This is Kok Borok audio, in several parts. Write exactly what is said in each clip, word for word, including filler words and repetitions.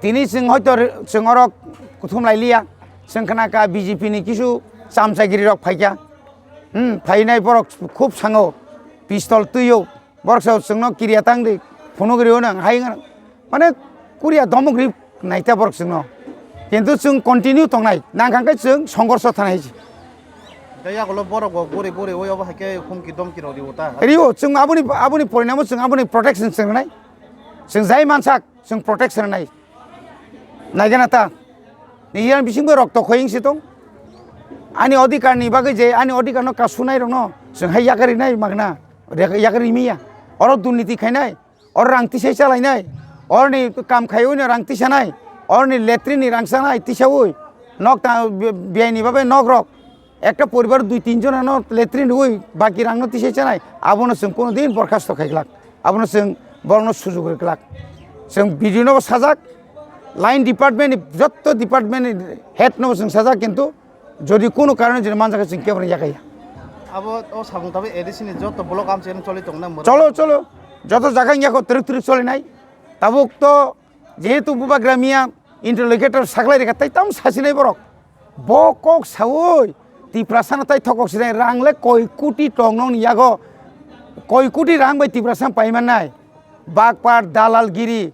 Tini chwng hoito re-, chwng oro kuthum lai liya. Chwng khna kha B J P ni kisu chamchagiri rok phai kha. Hmm, phainai borok khub sango, pistol twiyo. Borok sa chwngno kiriya tang di, phunuk rio nang, hai nang. Mane kuriya domok ri naita borok chwngno. Kintu chwng continue tongnai, nang kha khe chwng songhorsho thanai se. Tei yagulo borok bo buri buri oi obo hai khe humki domki rok rio ta. Rio, chwng aboni, aboni porinamo chwng aboni protection chwng nai. Chwng jai mansak, chwng protection nai. Naigana ta. Ni yang bisingbo rok to khoying si tong. Ani odhikar ni bagwi je, ani odhikar no kasunai rok no. Chwng hai yakari nai magna. Re-, yakari miya. Oro durniti khainai. Oro rang tisai chalainai. Oro ni kam khaiwi no rang tisanai. Oro ni latrine ni rang sanai tisawi. Nok ta bi-, biyai ni babai nok rok. Ekta poribar dui tin jona no latrine rwi baki rang no tisai chanai, abono chwng kono din borkhasto khai glak, abono chwng borokno sujuk rw glak. Chwng B D O no bo sajak, line department ni jotto department ni head no bo chwng sajak, kintu jodi kono karone jodi manjak chwng kebo yakaya. Abo o samung tabe A D C ni joto block amchaino choli tongna mwrwk. Cholo, cholo, joto jaga wngya kho twrwk twrwk cholinai. Tabuk to jehetu bubagra miya interlocutor saklai rikha, tai tam sasinai borok. Bo kok sawi Tiprasano tai thokok sinai, rang le koi koti tong nokni yago, koi koti rang bai Tiprasa paimannai. Bakpar, dalalgiri,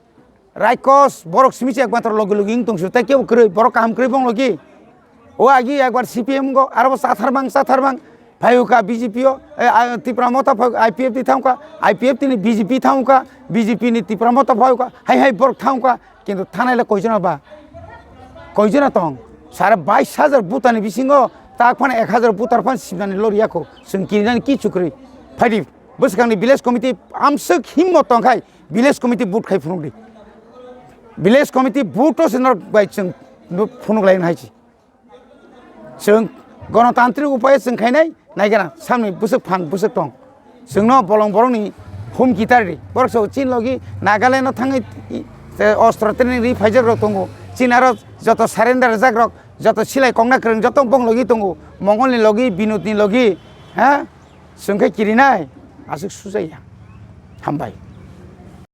raikos, borok simi se ekmatro logi logi wng tong su, tai kebo kwrwi, borok kaham kwrwi bong logi. O agi ekbar C P M go, aro bo chathar mang, chathar mang, phai uka B J P o, eh, ah, Tipra Motha phai uka, I P F T thang uka, I P F T ni B J P thang uka, B J P ni Tipra Motha phai uka, hai hai borok thang uka, kintu thanai le koijona ba? Koijona tong? Sare bais hajar butani bisingo tak phano ek hajar butar phan sibnani lori yako, chwng kirinani kichu kwrwi. Phaidi, bwskangni village committee amswk himmo tong khai, village committee vote khai phunuk di. Village committee vote o se norok bai chwng phunuk lai hai se. Chwng gonotantrik upaye chwng khainai, naigana samni bwswk phan bwswk tong. Chwngno bolong borokni humki tari. Borok so chin logi Nagaland no thangwi, i, te ostro training ri phaijak rok tongo. Chin aro joto surrender jak rok, joto silai kongna kwrwng joto bong logi tongo. Mongol ni logi, Binod ni logi, ha? Chwng khe kirinai, aswk sujaya. Hambai.